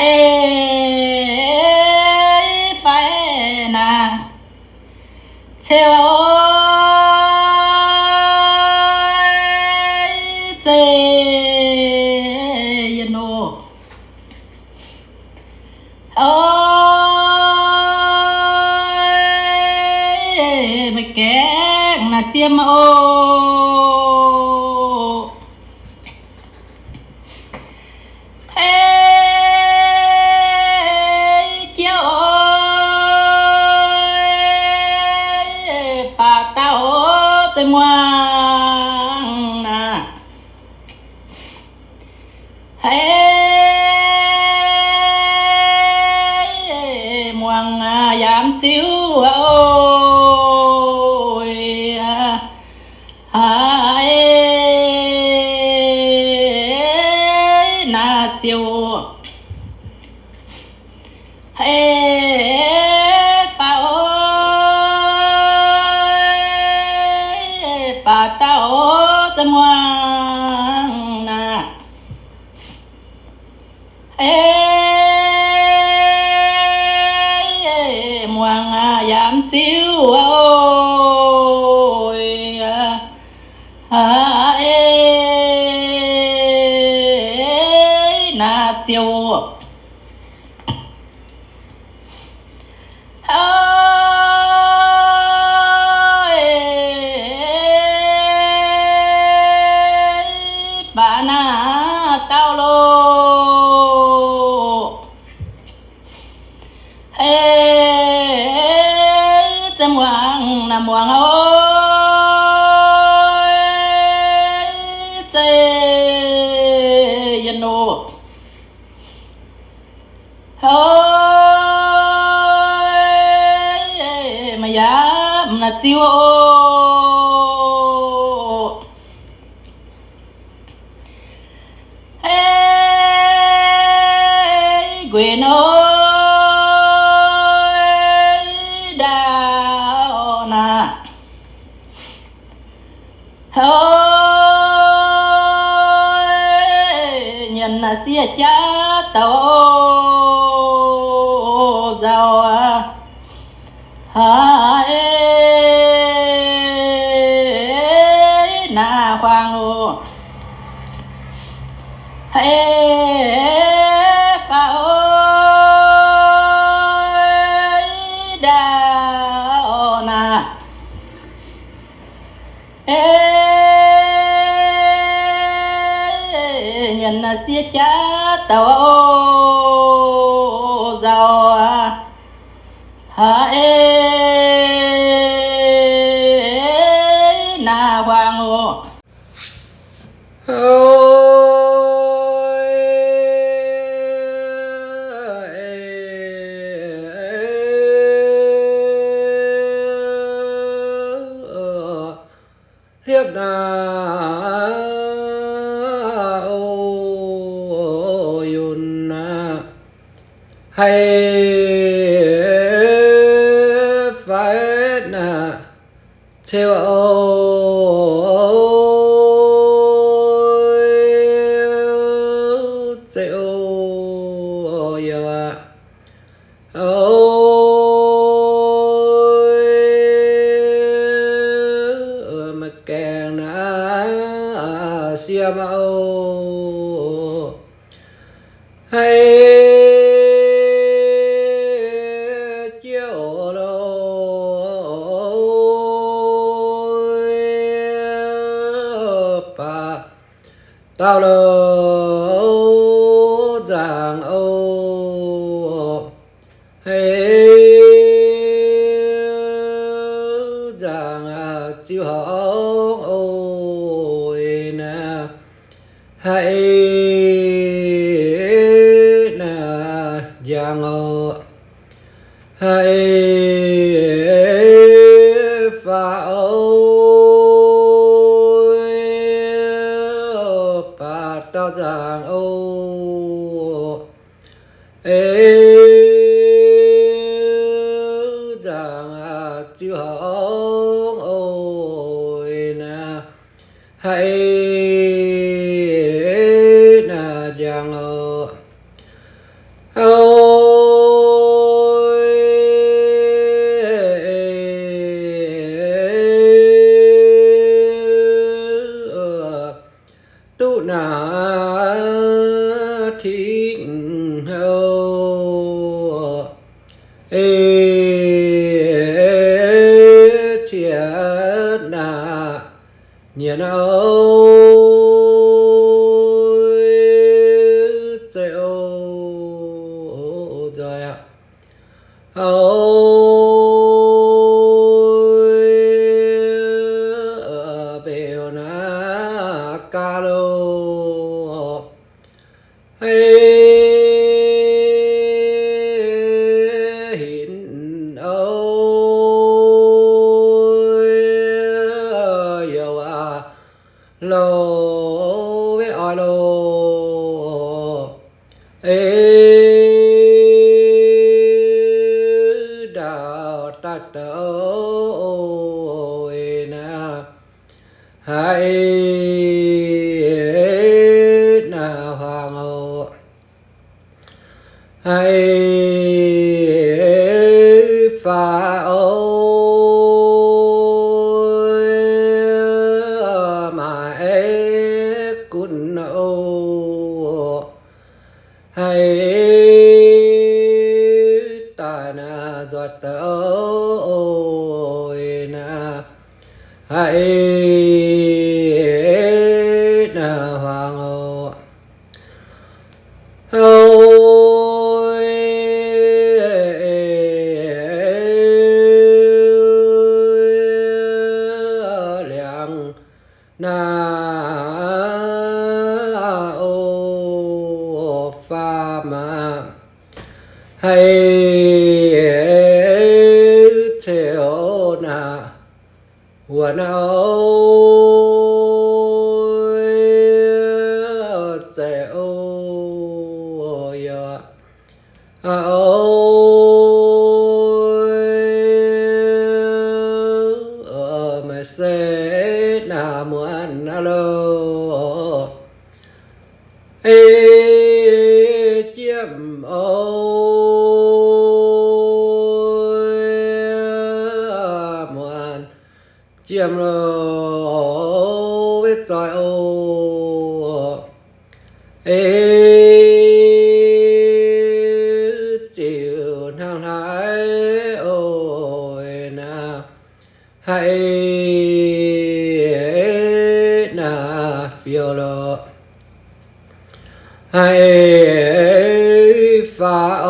Ei, fai naaic, ceu oc, zeiv yienh oc. Oi, meih gaengh naaic siem oc. Ei, jiex oc, baac dauh oc, zeiv muangx naaic. Hei, muangx aac, yaac mv ziux oc. Hei, naaic ziouc, hei, baac oc, baac dauh oc, zeiv muangx naaic. Ei, muangx aac, yaac mv ziux oc. Ei, naaic ziouc, oi, baac naaic dauh loh. Ei, zeiv muangx naaic, muangx oc, zeiv yienh oc. Oi, meih yaac mv naaic ziux oc. Ei, guenx oc, ndaauv naaic. Oi, nyienx naaic sieqv jaav dauh oc, nzauh aqv. Haiz naaic huaang oc. Haiz faaux oc, ndaauv naaic. Ei, nyienx naaic sieqv jaav dauh oc, nzauh aqv. Haiz naaic huaang oc. Hliepv naaic oc, yunh naaic, haiz faix naaic, ceu oc, ceu oc, youh aqv. Oi, meih gaengh naaic siem oc. Haiz jiex oc, baac dauh loh nzaangc oc. Haiz nzaangc ziux horngz oc, naaic haiz naaic njangc oc. Haiz faaux oc, baac dauh nzaangc oc. Ei, nzaangc ziux horngz oc, naaic haiz naaic njangc oc. ei ciex naaic nyienx oc, zeiz oc, nzoih aqv. Oc, mbeux naaiv gaax loh, ei hinc oc, youc aac loh, weic oix loh, ei ndau daaih douc naaiv, haiz naaiv hmuangx oc, haiz faaux oc, maaih gunv oc, haiz daaih naaiv nzoih douc naaiv, haiz naaiv hmuangx oc. Oc, liangx naaiv oc, faam aqv, haiz ceux naaiv wuonx naaiv oc, zeiz oc, youc aqv oc, meih se naaiv muonz naaiv loh, ei jiem oc, muonz jiem loh, weic zoih oc, ei ziux hnangv haaix oc, naaiv haiz naaiv fiou loh, haiz faaux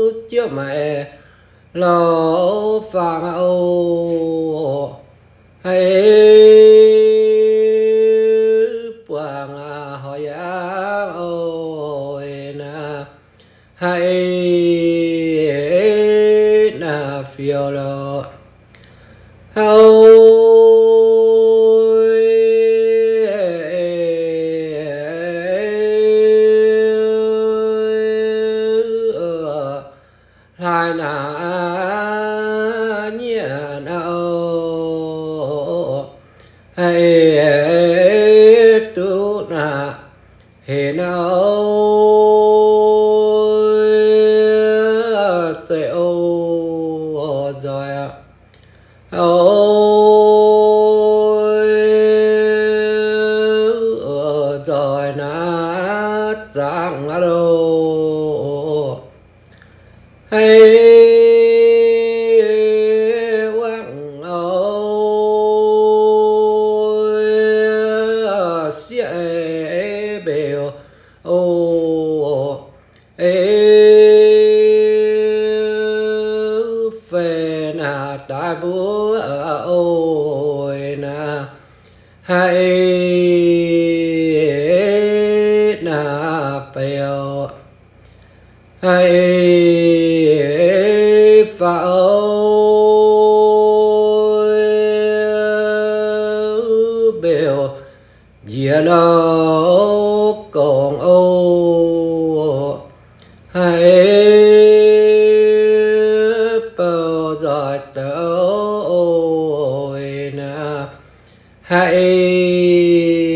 oc, jiem maaiz loh, faang oc, haiz buangh horc yaac oc, naaiv haiz naaiv fiou loh, oc, hlaax naaiv nyienx oc, haiz duqv naaiv hec naaiv oc, zeiz oc, nzoih aqv oc, nzoih naaiv zaangc aqv loh, haiz wangc oc, sieqv mbeux oc, ei feix naaiv daaih mbuov oc, naaiv haiz naaiv beu, haiz faaux oc, mbeux njiec loh gongx oc, haiz bou nzoih douc oc, naaiv haiz